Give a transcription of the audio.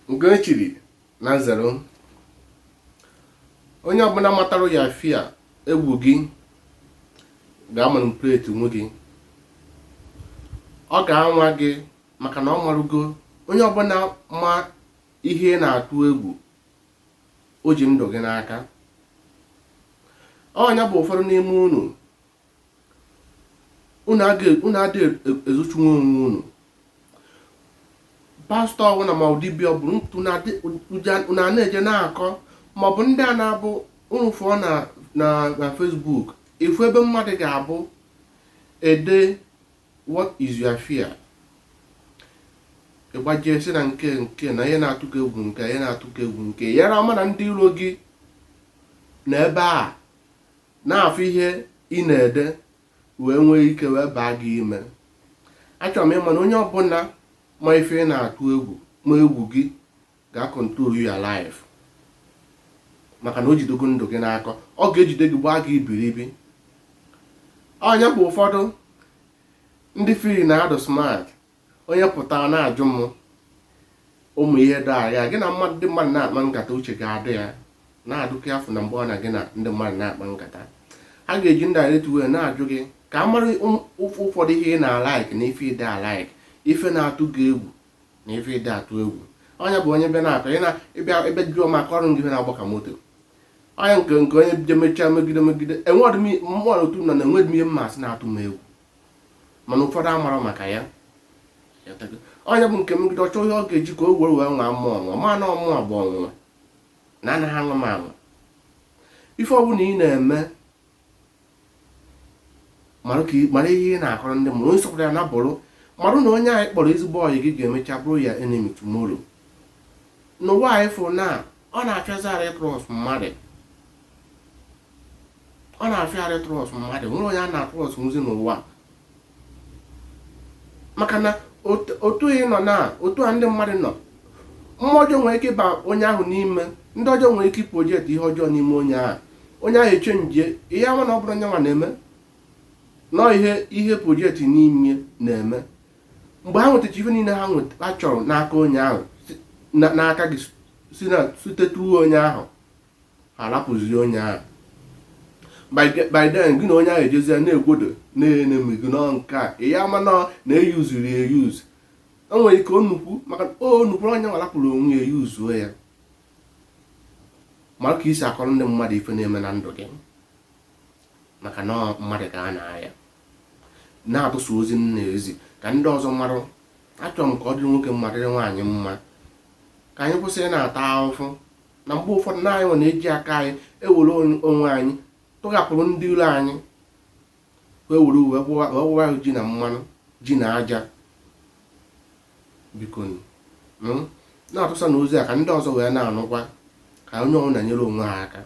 Nke e chiri na nzere, onye ọbụla matara ya fear, egwu gị ga-amanipulate nwe gị, ọ ga-anwa gị, maka na ọ marugo. Onye ọbụla ma ihe ị na-atụ egwu, o ji ndụ gị n'aka. Ọnya bụ ụfọdụ n'ime unu, unu adị ezochunwe onwe unu. Pastọ ọbụla ma ọ dibịa ọbụla, unu a na-eje na-akọ, maọbụ ndị a na-abụ unu fụọ na Facebook, ifu ebe mmadụ ga-abụ ede "What is your fear?" Ịgbajie si na nke nke na ihe na-atụ gị egwu, nke ihe na-atụ gị egwu, nke yara ama na ndị iro gị na ebe a na-afụ ihe ị na-ede, wee nwee ike wee baa gị ime. Achọrọ m ịma na onye ọbụla ma ife ị na-atụ egwu, ma egwu gị, ga-acontrol your life, maka na o jidego ndụ gị n'aka, ọ ga-ejide gị, gbaa gị ibiribi. Ọnya bụ ụfọdụ ndị feel na adụ smart, onye pụtara na-ajụ m ụmụ ihe dị agha. Gị na mmadụ, ndị mmadụ na-akpa nkata, uche ga-adị ya na-adụkọ afọ na mgbe ọ na gị na ndị mmadụ na-akpa nkata, ha ga-eji indirect way na-ajụ gị ka a mara ụfọdụ ihe ị na-alike na ife ịdị alike, ife na-atụ gị egwu na ife ịdị atụ egwu. Onye bụ onye bịa na-akọ, ị na-ịbịa ebe jụọ maka ọrụ gị, ife na-agba ka moto. Onye nke onye je mechaa megide megide, enwere m mmụọ na otu nọ na enweghị m ihe mmasị na-atụ m egwu, mana ụfọdụ amara maka ya. Onye bụ nke megide ọchọ ihe ọ ga-eji ka o were wee nwa mmụọ ọnwa, ma na ọmụọ bụ ọnwụnwa na anaghị anwa m anwa. Ife ọbụla ị na-eme, mara ihe ị na-akọrọ ndị mụrụ. Onye sọkwara ya na bụrụ, marụ na onye anyị kpọrọ ezigbo ọyị gị ga-emecha bụrụ ya enemy tomorrow. N'ụwa anyị fụ na ọ na-afịazarị trust mmadụ, ọ na-afịarị trust mmadụ. Nwere onye a na-atrust nwụzi n'ụwa, maka na otu ị nọ na otu a ndị mmadụ nọ, mmụọ ọjọọ nwere ike ịba onye ahụ n'ime, ndị ọjọọ nwere ike iproject ihe ọjọọ n'ime onye ahụ. Onye ahụ echange ihe ama na ọ bụrụ onye nwa na-eme nọọ ihe ihe project n'ime na-eme. Mgbe ha nwetacha ife niile ha ha chọrọ n'aka onye ahụ, n'aka gị, si na site through onye ahụ, ha rapụzie onye ahụ. By then, gị na onye ahụ ejezie na-egwodo na-enemi gị nọ. Nke a ihe ama nọ na-eyuzuru eyuzu. O nwere ike onukwu, maka o nnukwu onye nwa rapụrụ onwe ya, eyuzuo ya. Mara ka isi akọrọ ndị mmadụ ife na-eme na ndụ gị, maka na mmadụ ka a na-aya na-atụsa ozi m na-ezi ka ndị ọzọ marụ. Achọrọ m ka ọ dịrị nwoke mma, dịrị nwaanyị mma, ka anyị kwụsị ị na-ata ahụhụ. Na mgbe ụfọdụ na anyị nwe na-eji aka anyị ewere onwe anyị tụghapụrụ ndị iro anyị, wee were uwe wee gwụwa ji na mmanụ, ji na aja. Biko, na-atụsa na ozi a ka ndị ọzọ wee na-anụkwa, ka onye ọbụla nyere onwe ha aka.